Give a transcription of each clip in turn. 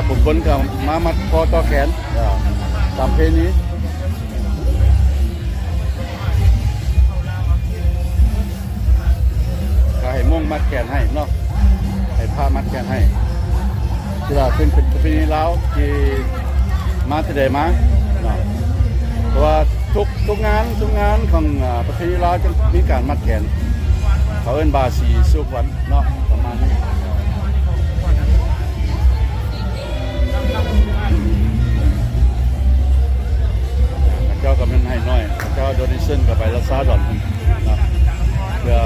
ບາງຄົນກໍມາມັດຄໍຕໍ່ແຂນ ເອີ ຕາມປະເພນີ ກໍໃຫ້ມົ້ງມັດແຂນໃຫ້ເນາະ ໃຫ້ພະມັດແຂນໃຫ້ ຖືວ່າເປັນ ເປັນປະເພນີລາວທີ່ມາແຕ່ໃດມາເນາະ ເພາະວ່າທຸກ ທຸກງານ ທຸກງານຂອງ ອາ ປະເພນີລາວຈະມີການມັດແຂນ ເຂົາເອີ້ນບາສີສູ່ຂວັນ ເນາະ ປະມານນີ້ ເຂົາເຈົ້າກໍແມ່ນໃຫ້ໜ້ອຍ ເຂົາເຈົ້າໂດເນຊັນກໍໃບລະຊາວດອນເນາະ ເພື່ອ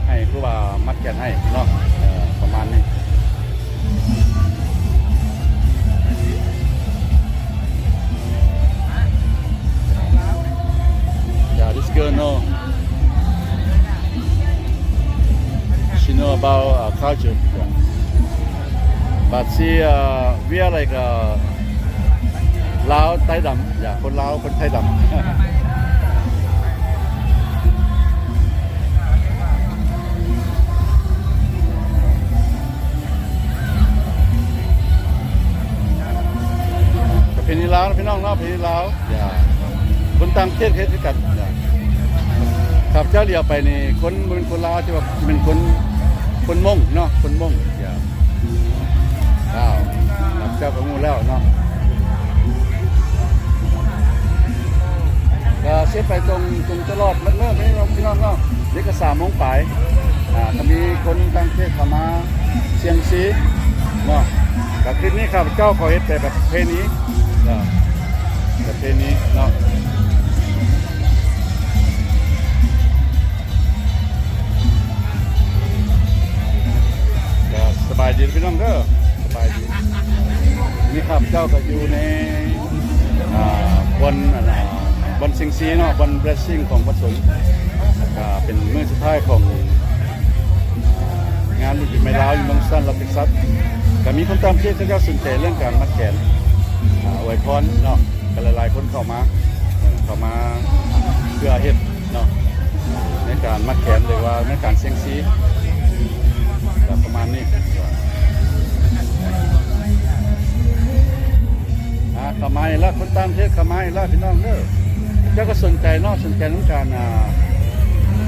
ໃຫ້ຄືວ່າມັດແຂນໃຫ້ເນາະ ເອີ ປະມານນີ້. Yeah, this girl know. She know about, uh, culture. Yeah. But she, uh, wear like, uh, ລາວໄທດຳ. Yeah, ຄົນລາວ ຄົນໄທດຳ. ປະເພນີລາວນະພີ່ນ້ອງເນາະ ປະເພນີລາວ ຢ່າ ຄົນຕ່າງປະເທດເຮັດຄືກັນ ຢ່າ ຂ້າພະເຈົ້າຫຼຽວໄປນີ້ ຄົນ ບໍ່ແມ່ນຄົນລາວ ແຕ່ວ່າເປັນຄົນ ຄົນມົ້ງເນາະ ຄົນມົ້ງ ຢ່າ ອ້າວ ຂ້າພະເຈົ້າກໍຮູ້ແລ້ວເນາະ ກໍເຊັດໄປຕົງ ຕົງຕະຫຼອດໝົດມື້ ພີ່ນ້ອງເນາະ ນີ້ກໍສາມໂມງປາຍ ອ່າ ກໍມີຄົນຕ່າງປະເທດເຂົ້າມາ ສ່ຽງຊີເນາະ ກໍຄລິບນີ້ຂ້າພະເຈົ້າຂໍເຮັດແຕ່ແບບປະເພນີເນາະ ປະເພນີເນາະ ກໍສະບາຍດີພີ່ນ້ອງເດີ ສະບາຍດີ ນີ້ຂ້າພະເຈົ້າກໍຢູ່ໃນ ອ່າ ບ່ອນ ອັນ ບ່ອນສ່ຽງຊີເນາະ ບ່ອນເບລສຊິງຂອງພະສົງ ແລ້ວກໍເປັນມື້ສຸດທ້າຍຂອງງານບຸນປີໃໝ່ລາວຢູ່ເມືອງ Houston ລັດເທັກຊັສ ກໍມີຄົນຕ່າງປະເທດເຂົາເຈົ້າສົນໃຈເລື່ອງການມັດແຂນ ອາ ອວຍພອນເນາະ ກໍຫຼາຍໆຄົນເຂົ້າມາ ເອີ ເຂົ້າມາເພື່ອເຮັດເນາະ ໃນການມັດແຂນ ຫຼືວ່າໃນການສ່ຽງຊີ ກໍປະມານນີ້ ອ່າ ເຂົ້າມາອີກແລ້ວ ຄົນຕ່າງປະເທດເຂົ້າມາອີກແລ້ວ ພີ່ນ້ອງເດີ ເຈົ້າກໍສົນໃຈເນາະ ສົນໃຈນຳການ ອ່າ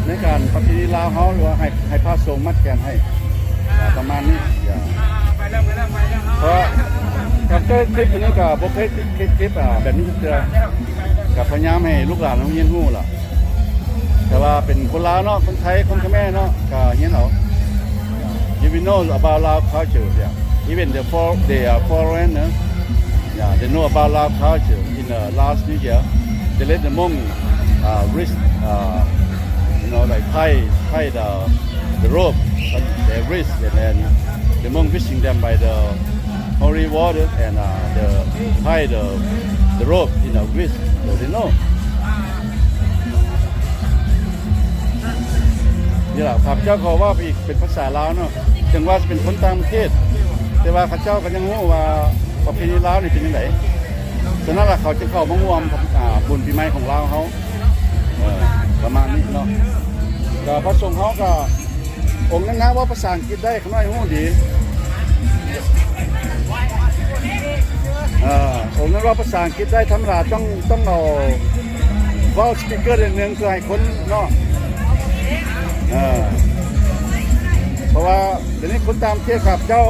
ໃນການປະເພນີລາວເຮົາ ຫຼືວ່າໃຫ້ ໃຫ້ພະສົງມັດແຂນໃຫ້ ອ່າ ປະມານນີ້ ເພາະວ່າເຈົ້າເຮັດຄລິບອັນນີ້ກໍບໍ່ເຄີຍເຮັດຄລິບ ອ່າ ແບບນີ້ຈັກເທື່ອ ກໍພະຍາຍາມໃຫ້ລູກຫຼານເຮົາຮຽນຮູ້ລະ ແຕ່ວ່າເປັນຄົນລາວເນາະ ຄົນໄທ ຄົນຂະແມເນາະ ກໍຮຽນເອົາ You will know about Lao culture, yeah. Even the for-, they are foreigner, yeah, they know about Lao culture. In the last New Year, they let the monk, uh, reach, uh, you know, like, tie, tie the, the rope on their wrist, and then the monk wishing them by the holy water and, uh, the, tie the, the rope in a wrist, so they know. ນີ້ລະ ຂ້າພະເຈົ້າຂໍເວົ້າໄປອີກເປັນພາສາລາວເນາະ ເຖິງວ່າຈະເປັນຄົນຕ່າງປະເທດ ແຕ່ວ່າເຂົາເຈົ້າກໍຍັງຮູ້ວ່າປະເພນີລາວນີ້ເປັນຈັ່ງໃດ ສະນັ້ນລະເຂົາຈຶ່ງເຂົ້າມາຮ່ວມ ອ່າ ບຸນປີໃໝ່ຂອງລາວເຮົາ ເອີ ປະມານນີ້ເນາະ ກໍພະສົງເຮົາກໍ ອົງນັ້ນນະເວົ້າພາສາອັງກິດໄດ້ ຂ້ານ້ອຍຮູ້ດີ ເອີ ອົງນັ້ນເວົ້າພາສາອັງກິດໄດ້ ທຳມະດາຕ້ອງ ຕ້ອງເອົາເວົ້າສະປີກເກີໜ້ອຍໜຶ່ງ ເພື່ອໃຫ້ຄົນເນາະ ເອີ ເພາະວ່າດຽວນີ້ຄົນຕ່າງປະເທດ ຂ້າພະເຈົ້າ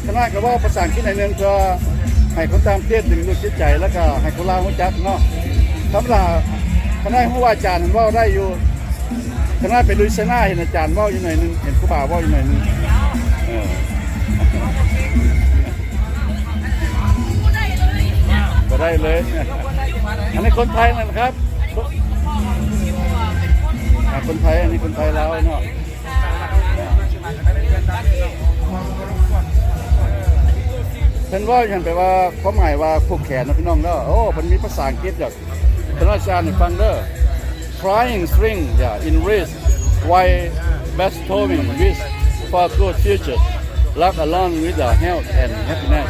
ຂ້ານ້ອຍກໍເວົ້າພາສາອັງກິດໜ້ອຍໜຶ່ງ ເພື່ອໃຫ້ຄົນຕ່າງປະເທດດຶງດູດຈິດໃຈ ແລ້ວກໍໃຫ້ຄົນລາວຮູ້ຈັກເນາະ ທຳມະດາ ຂ້ານ້ອຍຮູ້ວ່າອາຈານເວົ້າໄດ້ຢູ່ ຂະໜາດໄປລຸຍໄຊນາ ເຫັນອາຈານເວົ້າຢູ່ໜ້ອຍໜຶ່ງ ເຫັນຄູບາເວົ້າຢູ່ໜ້ອຍໜຶ່ງ ເອີ ບໍ່ໄດ້ເລີຍ ອັນນີ້ຄົນໄທນັ້ນຄັບ ອ່າ ຄົນໄທ ອັນນີ້ຄົນໄທລາວເນາະ ເພິ່ນເວົ້າຫຍັງ ແປວ່າ ຄວາມໝາຍວ່າຜູກແຂນເນາະ ພີ່ນ້ອງເນາະ ໂອ້ ເພິ່ນມີພາສາອັງກິດດອກ ເພິ່ນວ່າ ຊິອ່ານໃຫ້ຟັງເດີ. Tying string, yeah, in wrist, while bestowing wish for good future, luck along with the health and happiness.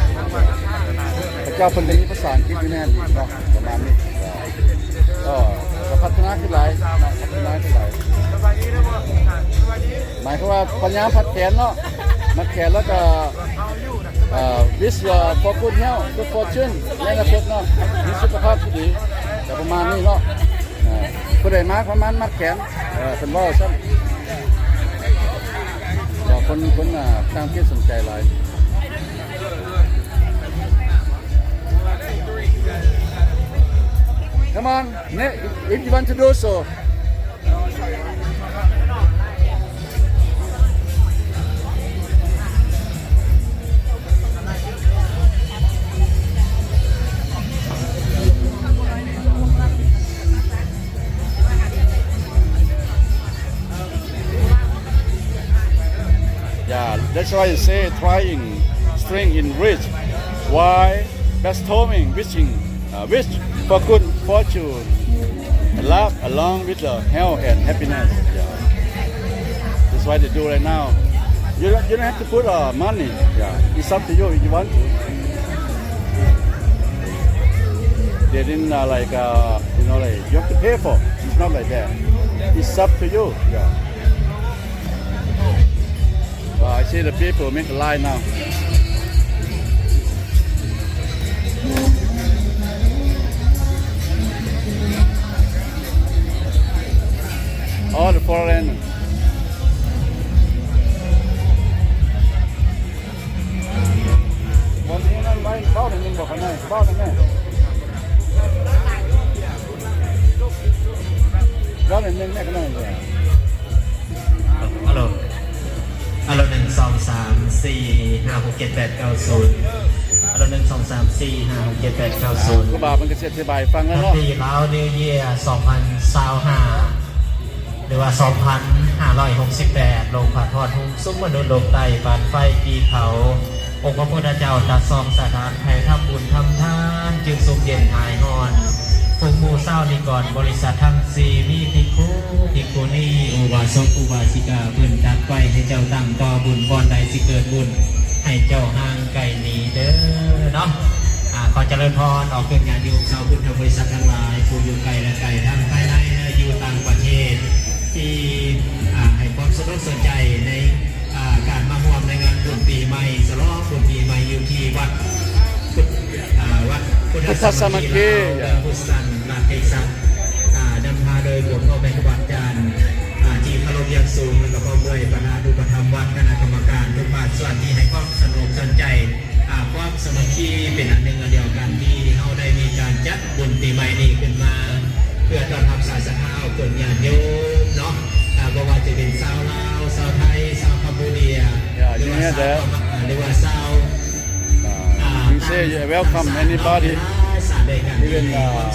ພະເຈົ້າເພິ່ນກໍມີພາສາອັງກິດຢູ່ໃນນັ້ນອີກເນາະ ປະມານນີ້ ກໍ ກໍພັດທະນາຂຶ້ນຫຼາຍເນາະ ພັດທະນາຂຶ້ນຫຼາຍ ໝາຍຄວາມວ່າພະຍາຍາມພັດແຂນເນາະ ມັດແຂນ ແລ້ວກໍ ເອີ wish your fortune health good fortune ໃນອະນາຄົດເນາະ ມີສຸຂະພາບທີ່ດີ ກໍປະມານນີ້ເນາະ. ເອີ ຜູ້ໃດມາປະມານມັດແຂນ ເອີ ເພິ່ນເວົ້າຊັ້ນ ກໍຄົນ ຄົນ ເອີ ຕ່າງປະເທດສົນໃຈຫຼາຍ. Come on, ne-, if you want to do so. Yeah, that's why you say trying string in reach. Why? Bestowing, wishing, uh, wish for good fortune, love along with the health and happiness. Yeah. That's why they do right now. You don't, you don't have to put, uh, money. Yeah. It's up to you if you want to. They didn't, uh, like, uh, you know, like, you have to pay for. It's not like that. It's up to you. Yeah. Wow, I see the people make a line now. All the foreign. ເວົ້າໜ້ອຍໜຶ່ງບໍ່ ຂ້າງໃນ ເວົ້າໜ້ອຍໜຶ່ງ ເວົ້າໜ້ອຍໜຶ່ງແດ່ ຂ້າງໃນ. ຮັລໂຫຼ ຮັລໂຫຼ ໜຶ່ງ ສອງ ສາມ ສີ່ ຫ້າ ຫົກ ເຈັດ ແປດ ເກົ້າ ສູນ ຮັລໂຫຼ ໜຶ່ງ ສອງ ສາມ ສີ່ ຫ້າ ຫົກ ເຈັດ ແປດ ເກົ້າ ສູນ. ຄູບາເພິ່ນກໍຊິອະທິບາຍໃຫ້ຟັງແລ້ວເນາະ. Happy Lao New Year ສອງພັນຊາວຫ້າ ຫຼືວ່າ ສອງພັນຫ້າຮ້ອຍຫົກສິບແປດ ລົມພັດຮອດຮຸ່ງສຸມມະນຸດໂລກໃຕ້ ປານໄຟປີເຜົາ ອົງພະພຸດທະເຈົ້າຕັດສອງສະຖານ ໃຫ້ທຳບຸນທຳທານ ຈຶ່ງຊຸ່ມເຢັນຫາຍຮ້ອນ. ພວກໝູ່ຊາວນິກອນບໍລິສັດທັງສີ່ ມີພິກຂຸ ພິກຂຸນີ ອຸບາສົກ ອຸບາສິກາ ເພິ່ນຕັດໄວ້ໃຫ້ເຈົ້າຕັ້ງຕໍ່ບຸນ ບ່ອນໃດຊິເກີດບຸນ ໃຫ້ເຈົ້າຫ່າງໄກໜີເດີເນາະ. ອາ ຂໍຈະເລີນພອນ ອອກຕົນຍາດໂຍມຊາວພຸດທະບໍລິສັດທັງຫຼາຍ ຜູ້ຢູ່ໃກ້ ແລະ ໄກ ທັງພາຍໃນ ແລະ ຢູ່ຕ່າງປະເທດ ທີ່ ອາ ໃຫ້ຄວາມສະໜົກສົນໃຈໃນ ອາ ການມາຮ່ວມໃນງານບຸນປີໃໝ່ ສະຫຼອງບຸນປີໃໝ່ ຢູ່ທີ່ວັດ ອາ ວັດພຸດທະສາມັກຄີລາວ ເມືອງໂຮສຕັນ ລັດເທັກຊັສ ອາ ນຳພາໂດຍພວກພໍ່ແມ່ຄູບາອາຈານ ອາ ທີ່ເຄົາລົບຢ່າງສູງ ແລະ ກໍພ້ອມດ້ວຍປະທານອຸປະຖຳວັດ ຄະນະກຳມະການທຸກພາກສ່ວນທີ່ໃຫ້ຄວາມສະໜົກສົນໃຈ ອາ ຄວາມສາມັກຄີເປັນອັນໜຶ່ງອັນດຽວກັນ ທີ່ເຮົາໄດ້ມີການຈັດບຸນປີໃໝ່ນີ້ຂຶ້ນມາ ເພື່ອຕ້ອນຮັບສາຍສັດທາອອກຕົນຍາດໂຍມເນາະ ອາ ບໍ່ວ່າຈະເປັນຊາວລາວ ຊາວໄທ ຊາວຄຳໂບເດຍ ຫຼືວ່າຊາວພະມ້າ ຫຼືວ່າຊາວ You say you welcome anybody, even, uh,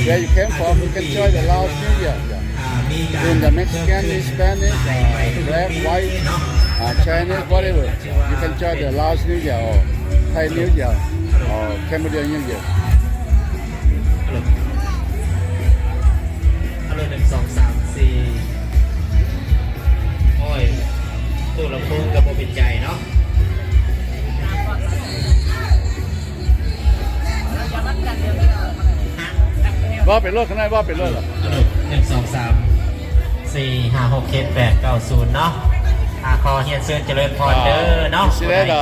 where you came from, you can join the Laos New Year. Even the Mexican, Spanish, uh, black, white, uh, Chinese, whatever, you can join the Laos New Year or Thai New Year or Cambodian New Year. ຮັລໂຫຼ ຮັລໂຫຼ ໜຶ່ງ ສອງ ສາມ ສີ່ ໂອ້ຍ ຕູ້ລຳໂພງກໍບໍ່ເປັນໃຈເນາະ. ເວົ້າໄປໂລດ ຂ້າງໃນເວົ້າໄປໂລດ. ອາ ໜຶ່ງ ສອງ ສາມ ສີ່ ຫ້າ ຫົກ ເຈັດ ແປດ ເກົ້າ ສູນ ເນາະ. ອາ ຂໍຮຽນເຊີນຈະເລີນພອນເດີເນາະ. ຜູ້ໃດ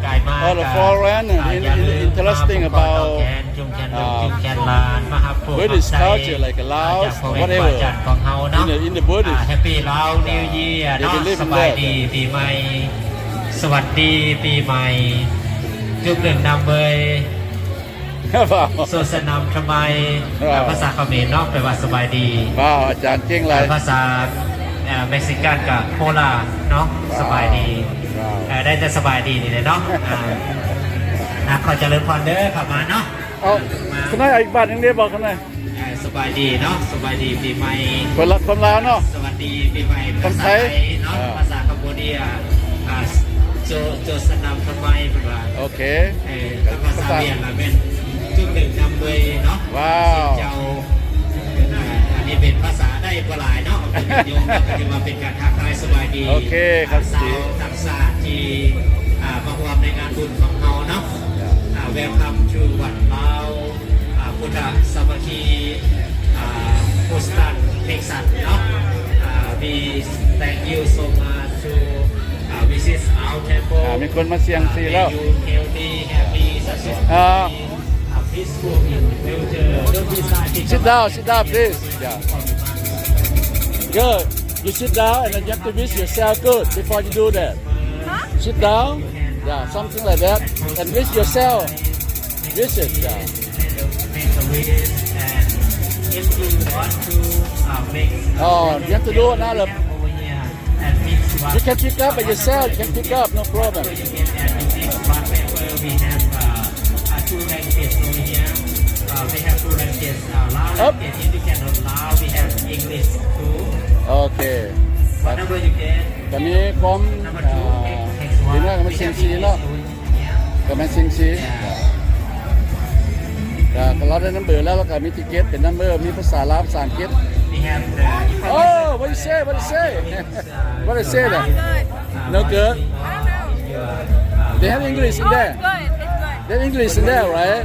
ກາຍມາ all the foreign, ອາ in-, in-, interesting about, ຈຸງແຂນລູກ ຈຸງແຂນຫຼານ ມາຮັບຜູ້ຮັບໃຊ້ Buddhist culture, like Laos, whatever, ຈາກພໍ່ແມ່ຄູອາຈານຂອງເຮົາເນາະ. In the, in the Buddhist. ອາ Happy Lao New Year ເນາະ. ສະບາຍດີປີໃໝ່ ສະຫວັດດີປີໃໝ່ ຈຸກໜຶ່ງນຳເວີຍ ໂສສະນຳທຳໄມ ພາສາຂະເໝນເນາະ ແປວ່າສະບາຍດີ. ວ້າວ ອາຈານເກັ່ງຫຼາຍ. ພາສາ ເອີ ເມັກຊິກັນກະໂຮລາເນາະ ສະບາຍດີ. ໄດ້ແຕ່ສະບາຍດີນີ້ແຫຼະເນາະ. ຂໍຈະເລີນພອນເດີ ເຂົ້າມາເນາະ. ເອົາ ຂ້າງໃນ ເອົາອີກບາດໜຶ່ງເດ້ບໍ່ ຂ້າງໃນ? ເອີ ສະບາຍດີເນາະ ສະບາຍດີປີໃໝ່ ຄົນລາວ ຄົນລາວເນາະ. ສະຫວັດດີປີໃໝ່ ຄົນໄທ ພາສາໄທເນາະ ເອີ ພາສາຄຳໂບເດຍ ອາ ໂຈ ໂຈສະນຳທຳໄມ ເພິ່ນວ່າ. ໂອເຄ ເອີ ພາສາຫວຽດລະແມ່ນຈຸກໜຶ່ງນຳເວີຍເນາະ. ວ້າວ ເຈົ້າ ເອີ ອັນນີ້ເປັນພາສາໄດ້ບໍ່ຫຼາຍເນາະ ຍາດໂຍມກໍຖືວ່າເປັນການທັກທາຍສະບາຍດີ. ໂອເຄ ອາ ຊາວຕ່າງຊາດທີ່ ອາ ມາຮ່ວມໃນງານບຸນຂອງເຮົາເນາະ. ອາ Welcome to ວັດລາວ ອາ ພຸດທະສາມັກຄີ ອາ Houston Texas ເນາະ. ອາ We thank you so much to, ອາ visit our ອ່າ ມີຄົນມາສ່ຽງຊີແລ້ວ. ອ່າ Sit down, sit down, please. Yeah. Good. You sit down and then you have to wish yourself good before you do that. Sit down. Yeah, something like that. And wish yourself. Wish it. Yeah. Oh, you have to do another. You can pick up by yourself. You can pick up, no problem. Up. Okay. ຕອນນີ້ຄວາມ ອ່າ ດີມາກ ກຳລັງສ່ຽງຊີເນາະ ກຳລັງສ່ຽງຊີ. ກໍ ກໍລາວໄດ້ນຳເບີແລ້ວ ແລ້ວກໍມີຕິກເກັດເປັນນຳເບີ ມີພາສາລາວ ພາສາອັງກິດ. Oh, what you say? What you say? What I say there? No good? They have English in there. They have English in there, right?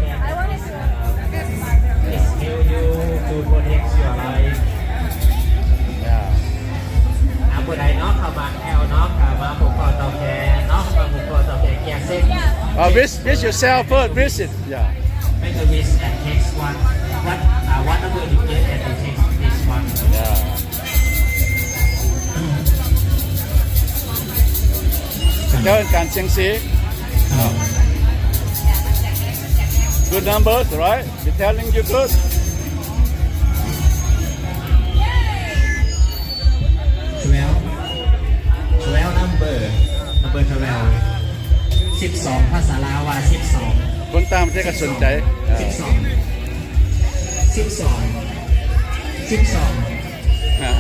ອ່າ ຜູ້ໃດເນາະ ເຂົ້າມາແອວເນາະ ກໍມາພົບພໍ້ເຖົ້າແກ່ເນາະ ມາພົບພໍ້ເຖົ້າແກ່ ແກ່ເຊັກ. Uh, wish, wish yourself first, wish it. Yeah. Make a wish and take one. What, uh, whatever you get and you take this one. Yeah. ເຈົ້າເປັນການສ່ຽງຊີ. Good numbers, right? They telling you good. Twelve, twelve number, number twelve. ສິບສອງ ພາສາລາວວ່າສິບສອງ. ຄົນຕ່າງປະເທດກໍສົນໃຈ. ສິບສອງ ສິບສອງ ສິບສອງ. ອ່າ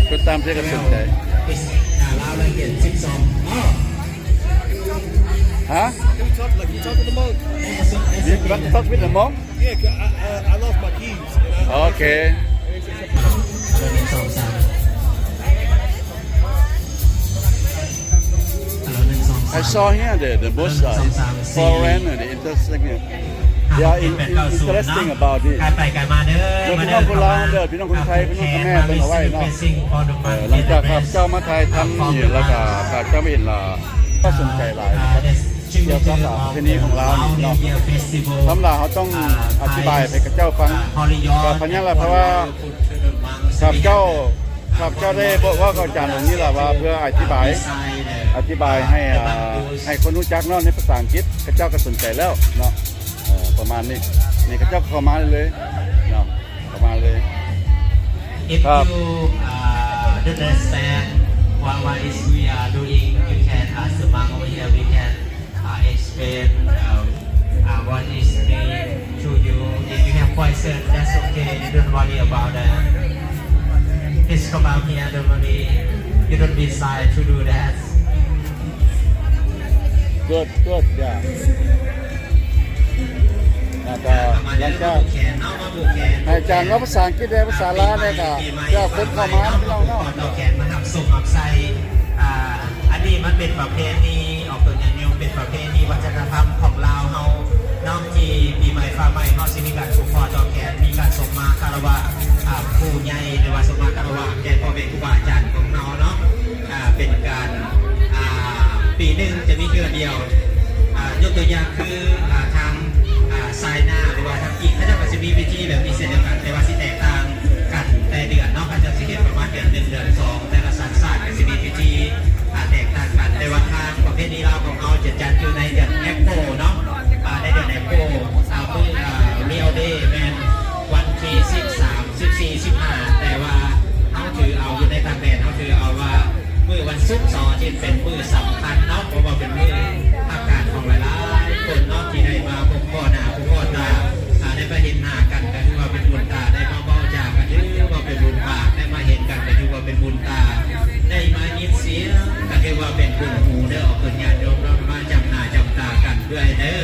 ຄົນຕ່າງປະເທດກໍສົນໃຈ. ອ່າ ລາວລະກຽດສິບສອງ. ອໍ ຮະ? Can we talk, like, can we talk to the monk? You want to talk with the monk? Yeah, 'cause I, I, I lost my keys, you know? Okay. ເອົາ ໜຶ່ງ ສອງ ສາມ. ເອົາ ໜຶ່ງ ສອງ ສາມ. I saw here the, the most, uh, foreign, uh, the interesting, uh, they are in-, in-, interesting about this. ໄປໄປມາເດີ ເດີພີ່ນ້ອງຄົນລາວເດີ ພີ່ນ້ອງຄົນໄທ ພີ່ນ້ອງຄົນແມ່ເບິ່ງເອົາໄວ້ເນາະ. ເອີ ຫຼັງຈາກຂ້າພະເຈົ້າມາຖ່າຍທຳນີ້ ແລ້ວກໍຂ້າພະເຈົ້າມາເຫັນລະ ກໍສົນໃຈຫຼາຍ ກ່ຽວກັບປະເພນີຂອງລາວນີ້ເນາະ. ທຳລາເຮົາຕ້ອງອະທິບາຍໃຫ້ເຂົາເຈົ້າຟັງ ກໍພະຍາລະ ເພາະວ່າຂ້າພະເຈົ້າ ຂ້າພະເຈົ້າໄດ້ບອກເວົ້າກັບອາຈານອົງນີ້ລະວ່າ ເພື່ອອະທິບາຍ ອະທິບາຍໃຫ້ ອ່າ ໃຫ້ຄົນຮູ້ຈັກເນາະ ໃນພາສາອັງກິດ ເຂົາເຈົ້າກໍສົນໃຈແລ້ວເນາະ. ເອີ ປະມານນີ້ ນີ້ເຂົາເຈົ້າເຂົ້າມາເລີຍເນາະ ເຂົ້າມາເລີຍ. If you, uh, don't understand what, what is we are doing, you can ask the monk over here. We can, uh, explain, uh, uh, what is mean to you. If you have question, that's okay. You don't worry about that. Please come out here. Don't worry. You don't be shy to do that. Good, good, yeah. ແລ້ວກໍຫຼັງຈາກໃຫ້ອາຈານເວົ້າພາສາອັງກິດແດ່ ພາສາລາວແດ່ ກໍເຈົ້າຄົນເຂົ້າມາພີ່ນ້ອງເນາະ ຕໍ່ແຂນມາຮັບສົມຮັບໃຊ້. ອ່າ ອັນນີ້ມັນເປັນປະເພນີອອກຕົນຍາດໂຍມ ເປັນປະເພນີວັດທະນະທຳຂອງລາວເຮົາເນາະ ທີ່ປີໃໝ່ຟ້າໃໝ່ເຮົາຊິມີການຜູກຂໍ້ຕໍ່ແຂນ ມີການສົມມາຄາລະວະ ອ່າ ຜູ້ໃຫຍ່ ຫຼືວ່າສົມມາຄາລະວະແກ່ພໍ່ແມ່ຄູບາອາຈານຂອງເຮົາເນາະ. ອ່າ ເປັນການ ອ່າ ປີໜຶ່ງຈະມີເທື່ອດຽວ. ອ່າ ຍົກຕົວຢ່າງຄື ອ່າ ທາງ ອ່າ ຊາຍນາ ຫຼືວ່າທາງຈີນ ເຂົາເຈົ້າກໍຊິມີພິທີແບບນີ້ເຊັ່ນດຽວກັນ ແຕ່ວ່າຊິແຕກຕ່າງກັນແຕ່ເດືອນເນາະ. ເຂົາເຈົ້າຊິເຮັດປະມານເດືອນໜຶ່ງ ເດືອນສອງ ແຕ່ລະສັນຊາດກໍຊິມີພິທີ ອ່າ ແຕກຕ່າງກັນ. ແຕ່ວ່າທາງປະເພນີລາວຂອງເຮົາຈະຈັດຢູ່ໃນເດືອນແອບໂປເນາະ ອ່າ ໃນເດືອນແອບໂປ ອ່າ ມື້ ອ່າ Real Day ແມ່ນວັນທີສິບສາມ ສິບສີ່ ສິບຫ້າ ແຕ່ວ່າເຮົາຖືເອົາຢູ່ໃນຕ່າງແດນ ເຮົາຖືເອົາວ່າມື້ວັນສຸກ ເສົາ ອາທິດ ເປັນມື້ສຳຄັນເນາະ ເພາະວ່າເປັນມື້ຮັກການຂອງຫຼາຍໆຄົນເນາະ ທີ່ໄດ້ມາພົບພໍ້ໜ້າພົບພໍ້ຕາ ອ່າ ໄດ້ມາເຫັນໜ້າກັນ ກໍຖືວ່າເປັນບຸນຕາ ໄດ້ມາເວົ້າຈາກັນ ຖືວ່າເປັນບຸນປາກ ໄດ້ມາເຫັນກັນ ກໍຖືວ່າເປັນບຸນຕາ ໄດ້ມາຍິນສຽງ ກໍຖືວ່າເປັນບຸນຫູເດີ ອອກຕົນຍາດໂຍມເນາະ ມາຈຳໜ້າຈຳຕາກັນເລື້ອຍເດີ.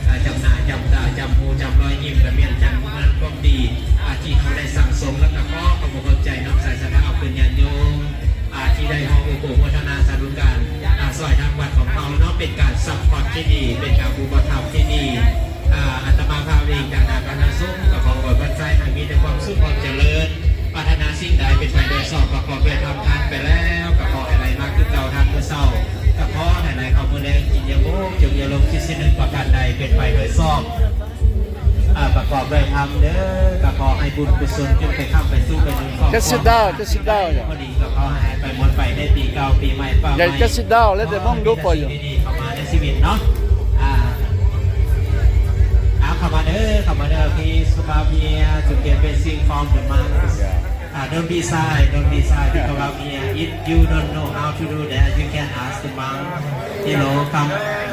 ອ່າ ຈຳໜ້າຈຳຕາ ຈຳຫູຈຳລອຍຍິ້ມ ກະແມ່ນຈຳນຳຄວາມດີ ອ່າ ທີ່ເຮົາໄດ້ສັ່ງສົມ ແລ້ວກະຂໍຂອບອົກຂອບໃຈນຳສາຍສັດທາອອກຕົນຍາດໂຍມ ອ່າ ທີ່ໄດ້ຮ່ວມອະນຸໂມທະນາສາທຸການ ອ່າ ຊ່ອຍທາງວັດຂອງເຮົາເນາະ ເປັນການຊັບພອດທີ່ດີ ເປັນການອຸປະຖຳທີ່ດີ. ອ່າ ອາດຕະມາພາບເອງ ຈາກນາການນະສົງ ກະຂໍອວຍພອນໃສ່ໃຫ້ມີແຕ່ຄວາມສຸກຄວາມຈະເລີນ ປາດຖະໜາສິ່ງໃດເປັນໄປໂດຍຊອບ ປະກອບດ້ວຍທຳ ທານໄປແລ້ວ ກໍຂໍໃຫ້ໄຫຼມາຄືເກົ່າ ທານມື້ເຊົ້າ ກໍ ຂໍໃຫ້ໄດ້ເຂົ້າມື້ແລງກິນຢ່າໂມກ ຈົ່ງຢ່າຫຼົງຄິດສິ່ງໜຶ່ງປະການໃດ ເປັນໄປໂດຍຊອບ ອາ ປະກອບດ້ວຍທຳເດີ. ກໍຂໍໃຫ້ບຸນກຸສົນຈົ່ງໄປຄ້ຳໄປສູ່ໄປເຖິງຄອບຄົວ Just sit down, just sit down, yeah. ພໍດີກໍຂໍໃຫ້ໄປມ່ວນໄປໃນປີເກົ່າປີໃໝ່ ເຂົ້າມາໃນຊີວິດເນາະ. ອາ ອາ ເຂົ້າມາເດີ ເຂົ້າມາເດີ Please come up here to get blessing from the monks. ອາ Don't be shy, don't be shy to come up here. If you don't know how to do that, you can ask the monk. You know, come,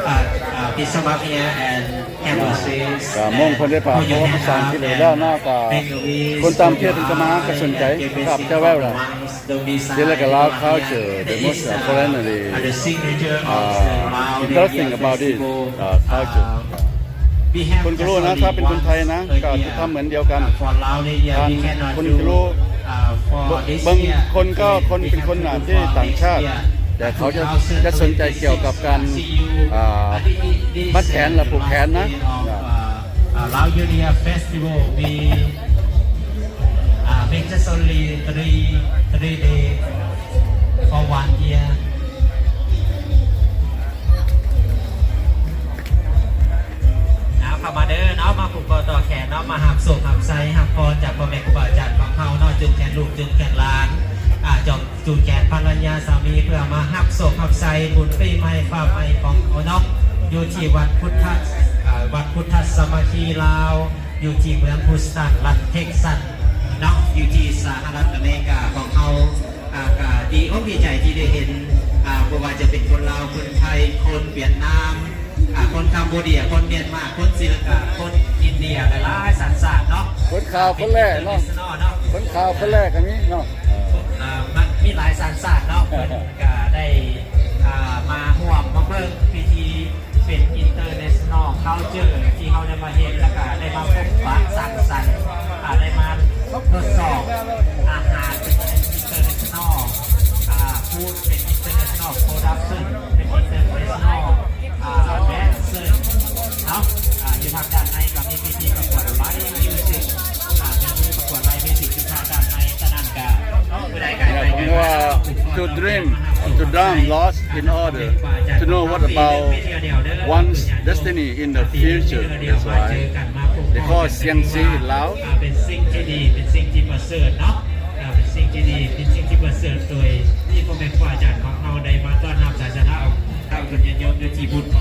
ອາ ອາ Please come up here and have a seat. ກໍມົ້ງເພິ່ນໄດ້ພາເວົ້າພາສາອັງກິດແລ້ວເນາະ ກໍຄົນຕ່າງປະເທດເພິ່ນກໍມາ ກໍສົນໃຈ ພາບຈະແວວລະ Sri Lanka Lao culture, the most, uh, foreignly, uh, interesting about this, uh, culture. ເພິ່ນກໍຮູ້ນະ ຖ້າເປັນຄົນໄທນະ ກໍຈະທຳເໝືອນດຽວກັນ. ທ່ານເພິ່ນກໍຮູ້ ເບິ່ງຄົນກໍ ຄົນເປັນຄົນ ອ່າ ທີ່ຕ່າງຊາດ ແຕ່ເຂົາຈະ ຈະສົນໃຈກ່ຽວກັບການ ອ່າ ມັດແຂນ ແລະ ຜູກແຂນນະ. Uh, Lao Year Festival, we, uh, make just only three, three day for one year. ເອົາ ເຂົ້າມາເດີເນາະ ມາຜູກຂໍ້ຕໍ່ແຂນເນາະ ມາຮັບໂຊກຮັບໄຊ ຮັບພອນຈາກພໍ່ແມ່ຄູບາອາຈານຂອງເຮົາເນາະ ຈູງແຂນລູກ ຈູງແຂນຫຼານ ອາ ຈອງ ຈູງແຂນພັນລະຍາສາມີ ເພື່ອມາຮັບໂຊກຮັບໄຊບຸນປີໃໝ່ຟ້າໃໝ່ຂອງເຮົາເນາະ ຢູ່ທີ່ວັດພຸດທະ ເອີ ວັດພຸດທະສາມັກຄີລາວ ຢູ່ທີ່ເມືອງ Houston ລັດ Texas ເນາະ ຢູ່ທີ່ສະຫະລັດອາເມລິກາຂອງເຮົາ. ອາ ກໍດີອົກດີໃຈທີ່ໄດ້ເຫັນ ອາ ບໍ່ວ່າຈະເປັນຄົນລາວ ຄົນໄທ ຄົນຫວຽດນາມ ອາ ຄົນຄຳໂບເດຍ ຄົນມຽນມາ ຄົນສີລັງກາ ຄົນອິນເດຍ ຫຼາຍໆສັນຊາດເນາະ. ຄົນຂາວຄົນແລເນາະ ຄົນຂາວຄົນແລກໍມີເນາະ. ເອີ ມັນມີຫຼາຍສັນຊາດເນາະ ເພິ່ນກໍໄດ້ ອາ ມາຮ່ວມມາເບິ່ງພິທີ ເປັນ international culture ທີ່ເຮົາໄດ້ມາເຫັນ ແລ້ວກໍໄດ້ມາພົບປະສັງສັນ ອາ ໄດ້ມາທົດສອບອາຫານເປັນ international ອາ food ເປັນ international production ເປັນ international ອາ dancer ເນາະ. ອາ ຢູ່ທາງດ້ານໃນກໍມີພິທີປະກວດ live music ອາ ມີປະກວດ live music ຢູ່ທາງດ້ານໃນ. ສະນັ້ນກໍ Yeah, to dream, to dream lost in order, to know what about one's destiny in the future. That's why they call ສ່ຽງຊີວິດລາວ ເປັນສິ່ງທີ່ດີ ເປັນສິ່ງທີ່ປະເສີດເນາະ ເປັນສິ່ງທີ່ດີ ເປັນສິ່ງທີ່ປະເສີດ ໂດຍທີ່ພໍ່ແມ່ຄູອາຈານຂອງເຮົາໄດ້ມາຕ້ອນຮັບສາຍສະທາ ເອົາບຸນຍາດໂຍມຢູ່ທີ່ບຸນຂ